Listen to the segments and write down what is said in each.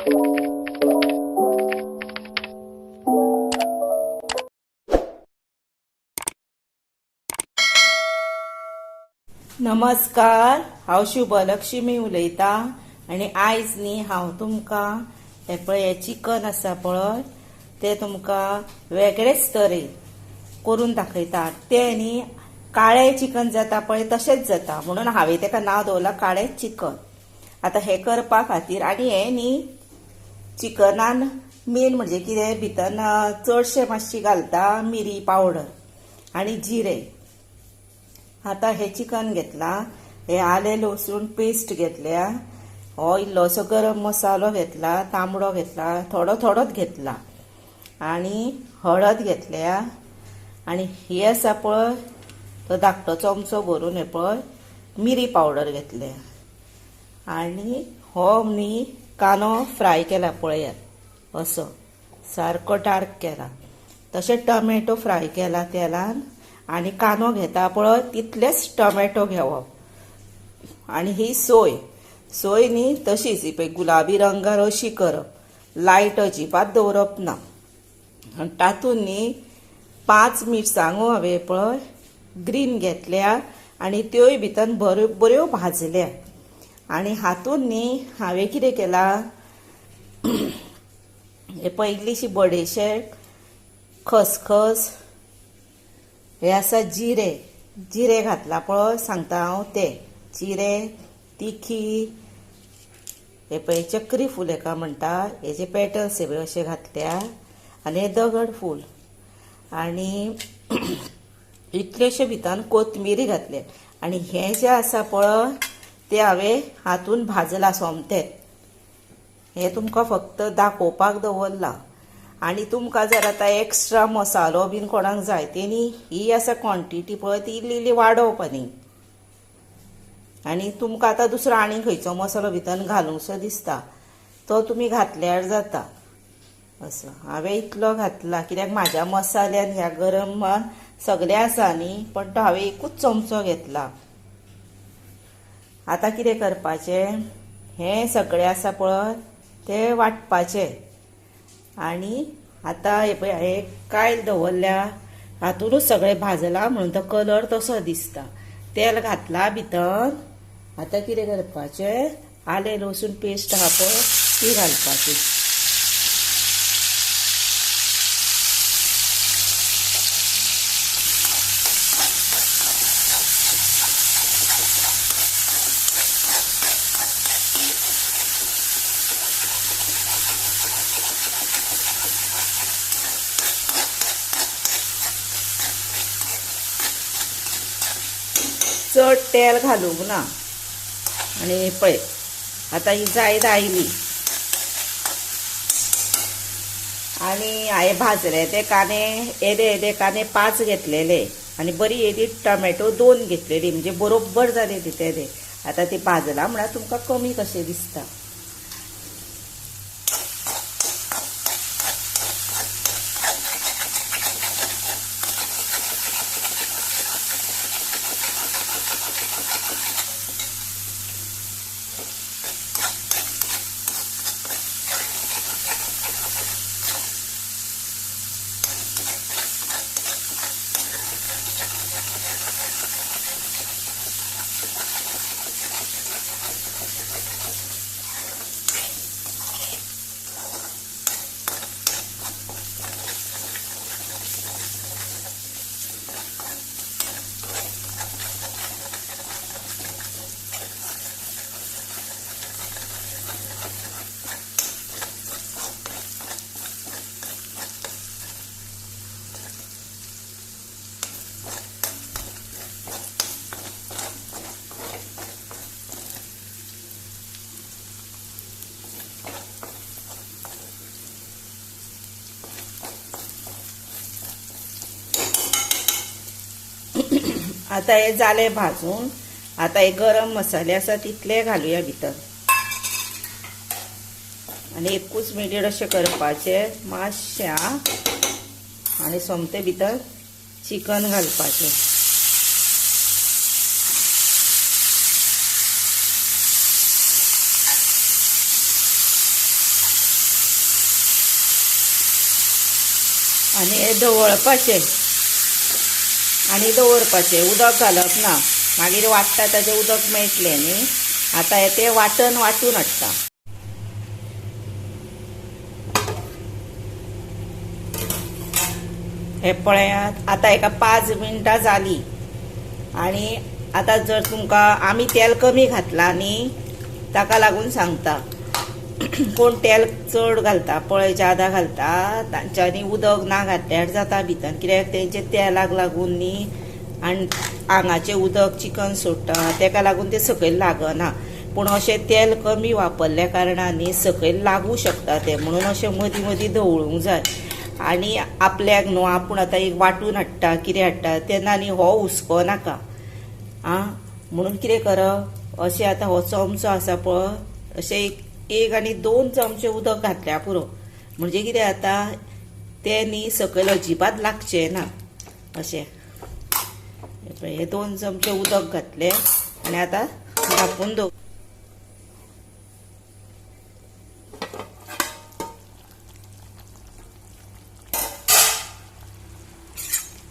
नमस्कार, हांव शुभलक्ष्मी उलयतां आनी आयज न्ही हांव तुमकां हें पळय हें चिकन आसा पळय तें तुमकां वेगळेच तरेन करून दाखयता. तें न्ही काळें चिकन जाता पळय तशेंच जाता, म्हणून हांवें ताका नांव दवरलां काळें चिकन. आतां हें करपा खातीर आनी हें न्ही चिकनान मेन म्हणजे कितें भितर चडशें मातशी घालता मिरी पावडर आनी जिरें. आतां हें चिकन घेतलां, हें आलें लसूण पेस्ट घेतल्या, हो इल्लोसो गरम मसालो घेतला, तांबडो घेतला, थोडो थोडोच घेतला, आनी हळद घेतल्या, आनी ही आसा पळय तो धाकटो चमचो भरून हे पळय मिरी पावडर घेतल्या, आनी हो न्ही कांदो फ्राय केला पळयात असो सारको डार्क केला, तशें टोमॅटो फ्राय केला तेलान, आनी कांदो घेता पळय तितलेच टोमॅटो घेवप, आनी ही सोय सोय न्ही तशीच ही पळय गुलाबी रंगार अशी करप, लायट अजिबात दवरप ना. आनी तातूंत न्ही 5 मिरसांगो हांवें पळय ग्रीन घेतल्या आनी त्योय भितर बऱ्यो बऱ्यो भाजल्या. आनी हातूंत न्ही हांवें कितें केलां, हे पळय इल्लीशी बडेशेप, खसखस, हे आसा जिरे, जिरे घातला पळय सांगता हांव ते जिरे, तिखी, हे पळय चक्री फूल हेका म्हणटा, हेजे पेटल्स हे पळय अशे घातल्या, आनी हे दगड फूल, आनी इतलेशे भितर कोथमिरी घातले. आनी हें जें आसा पळय तें हांवें हातून भाजलां सोमतेंच, हें तुमकां फक्त दाखोवपाक दवरलां. आनी तुमकां जर आतां एक्स्ट्रा मसालो बीन कोणाक जाय तेणी ही आसा क्वॉन्टिटी पळय ती इल्ली इल्ली वाडोवप. आनी तुमकां आतां दुसरो आनी खंयचो मसालो भितर घालूंकसो दिसता तो तुमी घातल्यार जाता. असो हांवें इतलो घातला कित्याक म्हाज्या मसाल्यान ह्या गरमान सगळें आसा न्ही, पण तो हांवें एकूच चमचो घेतला. आतां कितें करपाचें, हें सगळें आसा पळय तें वांटपाचें. आनी आतां हे पळय हे कायल दवरल्या हातूनच सगळें भाजलां म्हणून तो कलर तसो दिसता. तेल घातला भितर. आतां कितें करपाचें, आलें लसूण पेस्ट आहा पळय ती घालपाची. चड तेल घालूंक ना. आनी पळय आतां ही जायत आयली. आनी हांवें भाजले ते कांदे येदे येदे कांदे 5 घेतलेले आनी बरी येदी टोमॅटो 2 घेतलेली, म्हणजे बरोबर जाले ते तेदे. आतां ती भाजला म्हळ्यार तुमकां कमी कशें दिसता. आतां हें जालें भाजून. आतां हे गरम मसाले आसा तितले घालुया भितर, आनी एकूच मिनीट अशें करपाचें मातशें, आनी सोमतें भितर चिकन घालपाचें. आनी हें धवळपाचें आनी दवरपाचें, उदक घालप ना. मागीर वांट्टा ताजें उदक मेळटलें न्ही. आतां हें तें वांटण वांटून हाडटा. हे पळयात आतां हेका 5 मिनटां जालीं. आनी आतां जर तुमकां आमी तेल कमी घातलां न्ही ताका लागून सांगता, कोण तेल चड घालता पळय, जादा घालता तांच्यांनी उदक ना घातल्यार जाता भितर, कित्याक तेंचे तेलाक लागून न्ही आनी आंगाचें उदक चिकन सोडटा, तेका लागून तें सकयल लागना. पूण अशें तेल कमी वापरल्या कारणान न्ही सकयल लागूं शकता तें, म्हणून अशें मदीं मदीं धवळूंक जाय. आनी आपल्याक न्हू आपूण आतां एक वांटून हाडटा कितें हाडटा तेन्ना न्ही हो हुस्को नाका आं, म्हणून कितें करप, अशें आतां हो चमचो आसा पळय, अशें एक आनी 2 चमचे उदक घातल्यार पुरो, म्हणजे कितें जाता तें न्ही सकयल अजिबात लागचें ना. अशें हे 2 चमचे उदक घातले आनी आतां धांपून दवर.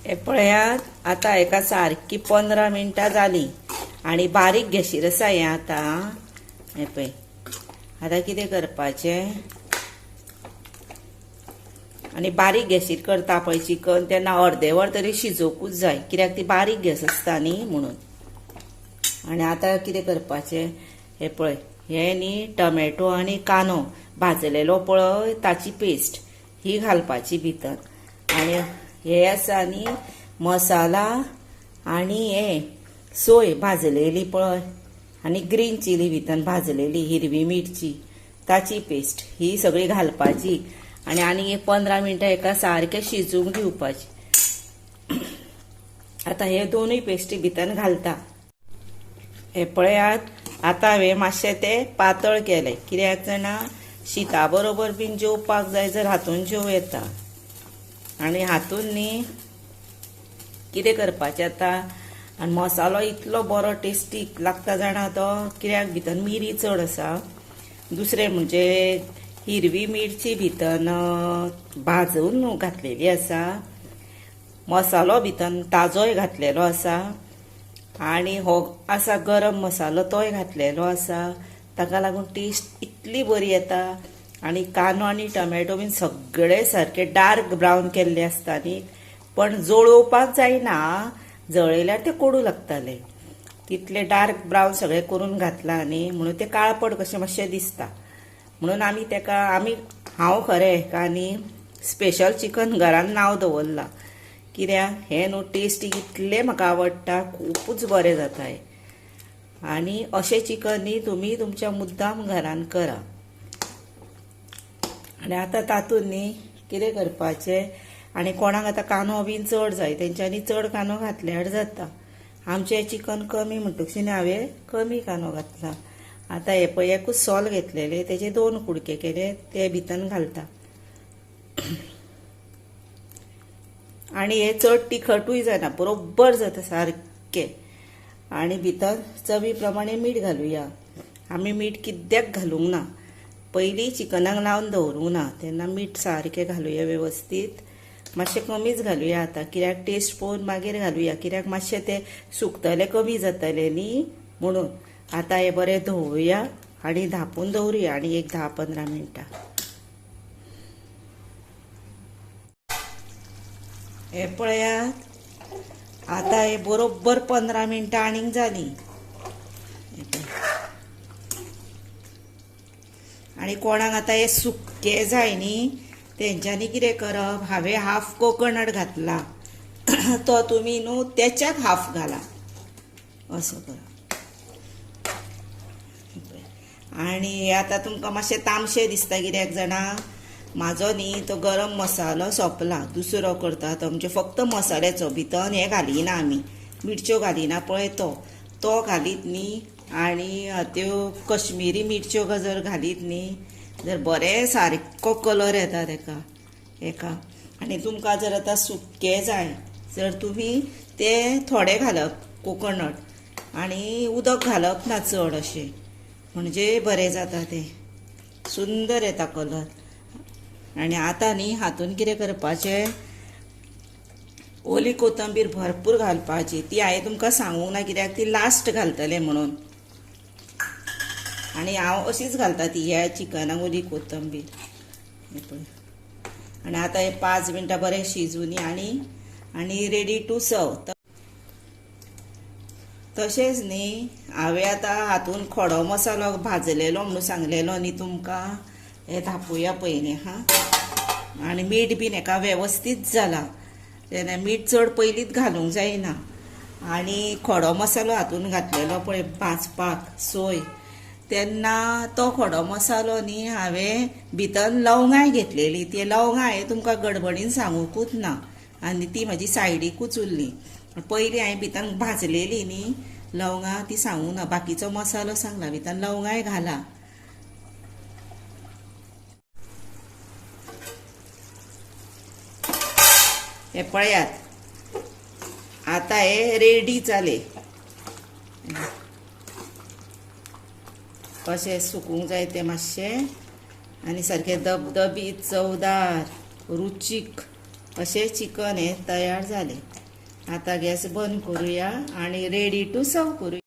हे पळयात आतां हेका सारकी 15 मिनटां जालीं आनी बारीक गॅशीर आसा हें आतां. हें पळय आतां कितें करपाचें, आनी बारीक गॅशीर करता पळय चिकन तेन्ना अर्दें वर तरी शिजोवकूच जाय, कित्याक ती बारीक गॅस आसता न्ही म्हणून. आनी आतां कितें करपाचें, हें पळय हें न्ही टमॅटो आनी कांदो भाजलेलो पळय ताची पेस्ट ही घालपाची भितर. आनी हे आसा न्ही मसाला आनी हे सोय भाजलेली पळय आनी ग्रीन चिली भितर भाजलेली हिरवी मिरची ताची पेस्ट ही सगळी घालपाची. आनी आनी एक 15 मिनटां हेका सारकें शिजोवंक दिवपाची. आतां हे दोनूय पेस्टी भितर घालता. हे पळयात आतां हांवें मातशें तें पातळ केलें, कित्याक जाणा शिता बरोबर बीन जेवपाक जाय जर हातून जेवं येता. आनी हातून न्ही कितें करपाचें आतां, आनी मसालो इतलो बरो टेस्टी लागता जाणा तो, कित्याक भितर मिरी चड आसा. दुसरें म्हणजे हिरवी मिरची भितर भाजून घातलेली आसा, मसालो भितर ताजोय घातलेलो आसा, आनी हो आसा गरम मसालो तोय घातलेलो आसा, ताका लागून टेस्ट इतली बरी येता. आनी कांदो आनी टमॅटो बीन सगळे सारके डार्क ब्रावन केल्ले आसता न्ही, पण जळोवपाक जायना, जळयल्यार ते कोडू लागताले, तितले डार्क ब्रावन सगळे करून घातला न्ही म्हणून ते काळपट कशें मातशें दिसता. म्हणून आमी तेका आमी हांव खरें हेका न्ही स्पेशल चिकन घरान नांव दवरलां, कित्याक हें न्हू टेस्टी इतलें म्हाका आवडटा, खुबूच बरें जाता हें. आनी अशें चिकन न्ही तुमी तुमच्या मुद्दाम घरान करा. आनी आतां तातूंत न्ही कितें करपाचें, आनी कोणाक आतां कांदो बीन चड जाय तेंच्यांनी चड कांदो घातल्यार जाता. आमचें चिकन कमी म्हणटकच न्ही हांवें कमी कांदो घातला. आतां हें पळय एकूच सोल घेतलेलें तेजे 2 कुडके केले ते भितर घालता. आनी हें चड तिखटूय जायना, बरोबर जाता सारकें. आनी भितर चवी प्रमाणे मीठ घालुया. आमी मीठ कित्याक घालूंक ना, पयलीं चिकनाक लावन दवरूंक ना, तेन्ना मीठ सारकें घालुया वेवस्थीत. मातशें कमीच घालुया आतां, कित्याक टेस्ट पळोवन मागीर घालुया, कित्याक मातशें तें सुकतलें कमी जातलें न्ही म्हणून. आतां हें बरें धवळुया आनी धांपून दवरुया आनी एक 10-15 मिनटां. हें पळयात आतां हें बरोबर 15 मिनटां आनीक जालीं. आनी कोणाक आतां हें सुकें जाय न्ही तेंच्यांनी कितें करप, हांवें हाफ कोकोनट घातला तो तुमी न्हू तेच्याक हाफ घाला असो करा. आनी आतां तुमकां मातशें तामशें दिसता कित्याक जाणा, म्हाजो न्ही तो गरम मसालो सोंपला, दुसरो करता तो म्हणजे फक्त मसाल्याचो, भितर हें घालिना आमी, मिरच्यो घालिना पळय तो तो घालीत न्ही. आनी त्यो कश्मीरी मिरच्यो जर घालीत न्ही जर बरें सारको कलर येता तेका एका. आनी तुमकां जर आतां सुकें जाय जर तुमी तें थोडें घालप कोकोनट आनी उदक घालप ना चड अशें, म्हणजे बरें जाता तें, सुंदर येता कलर. आनी आतां न्ही हातून कितें करपाचें, ओली कोथंबीर भरपूर घालपाची, ती हांवें तुमकां सांगूंक ना कित्याक ती लास्ट घालतले म्हणून. आनी हांव अशीच घालता ती ह्या चिकनाक ओली कोथंबीर. हें पळय, आनी आतां हे 5 मिनटां बरें शिजूनी आनी आनी रेडी टू सर्व. तशेंच न्ही हांवें आतां हातून खडो मसालो भाजलेलो म्हणून सांगलेलो न्ही तुमकां. हें धांपुया पयलीं हा. आनी मीठ बीन हेका वेवस्थीत जालां, तेन्ना मीठ चड पयलींच घालूंक जायना. आनी खडो मसालो हातून घातलेलो पळय भाजपाक सोय, तेन्ना तो खडो मसालो न्ही हांवें भितर लवंगाय घेतलेली. ती लवंगां हांवें तुमकां गडबडीन सांगूंकूच ना आनी ती म्हाजी सायडीकूच उरली. पयलीं हांवें भितर भाजलेली न्ही लवंगां, ती सांगूंक ना, बाकीचो मसालो सांगला, भितर लवंगाय घाला. हे पळयात आता हे रेडी जाले. कशें सुकूंक जाय तें मातशें आनी सारकें दबदबीत चवदार रुचीक अशें चिकन हें तयार जालें. आतां गॅस बंद करुया आनी रेडी टू सर्व करुया.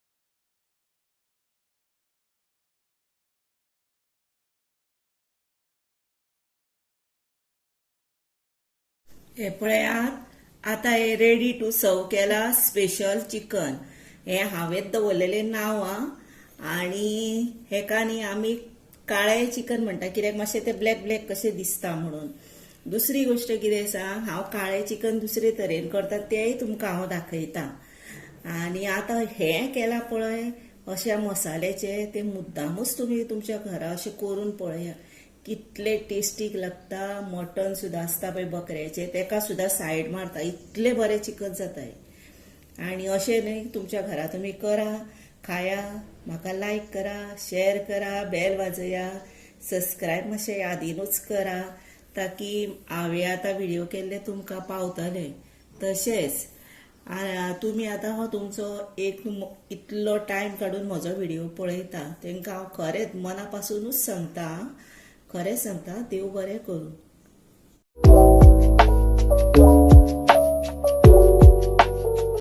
हे पळयात आतां हे रेडी टू सर्व केला स्पेशल चिकन. हे हांवें दवरलेलें नांव आं. आनी हेका न्ही आमी काळें चिकन म्हणटा कित्याक मातशें तें ब्लॅक ब्लॅक कशें दिसता म्हणून. दुसरी गोश्ट कितें आसा, हांव काळें चिकन दुसरे तरेन करता तेंय तुमकां हांव दाखयता. आनी आतां हें केलां पळय अशा मसाल्याचें, तें मुद्दामूच तुमी तुमच्या घरा अशें करून पळया, कितले टेस्टीक लागता. मटन सुद्दां आसता पळय बकऱ्याचें, तेका सुद्दां सायड मारता, इतलें बरें चिकन जाता. आनी अशें न्ही तुमच्या घरा तुमी करा, खाया, म्हाका लायक करा, शेअर करा, बेल वाजया, सबस्क्रायब मातशें यादीनूच करा ताकी हांवें आतां व्हिडियो केल्ले तुमकां पावतले. तशेंच तुमी आतां हो तुमचो एक इतलो टायम काडून म्हजो व्हिडियो पळयता, तांकां हांव खरेंच मना पासुनूच सांगता, खरें सांगता, देव बरें करूं.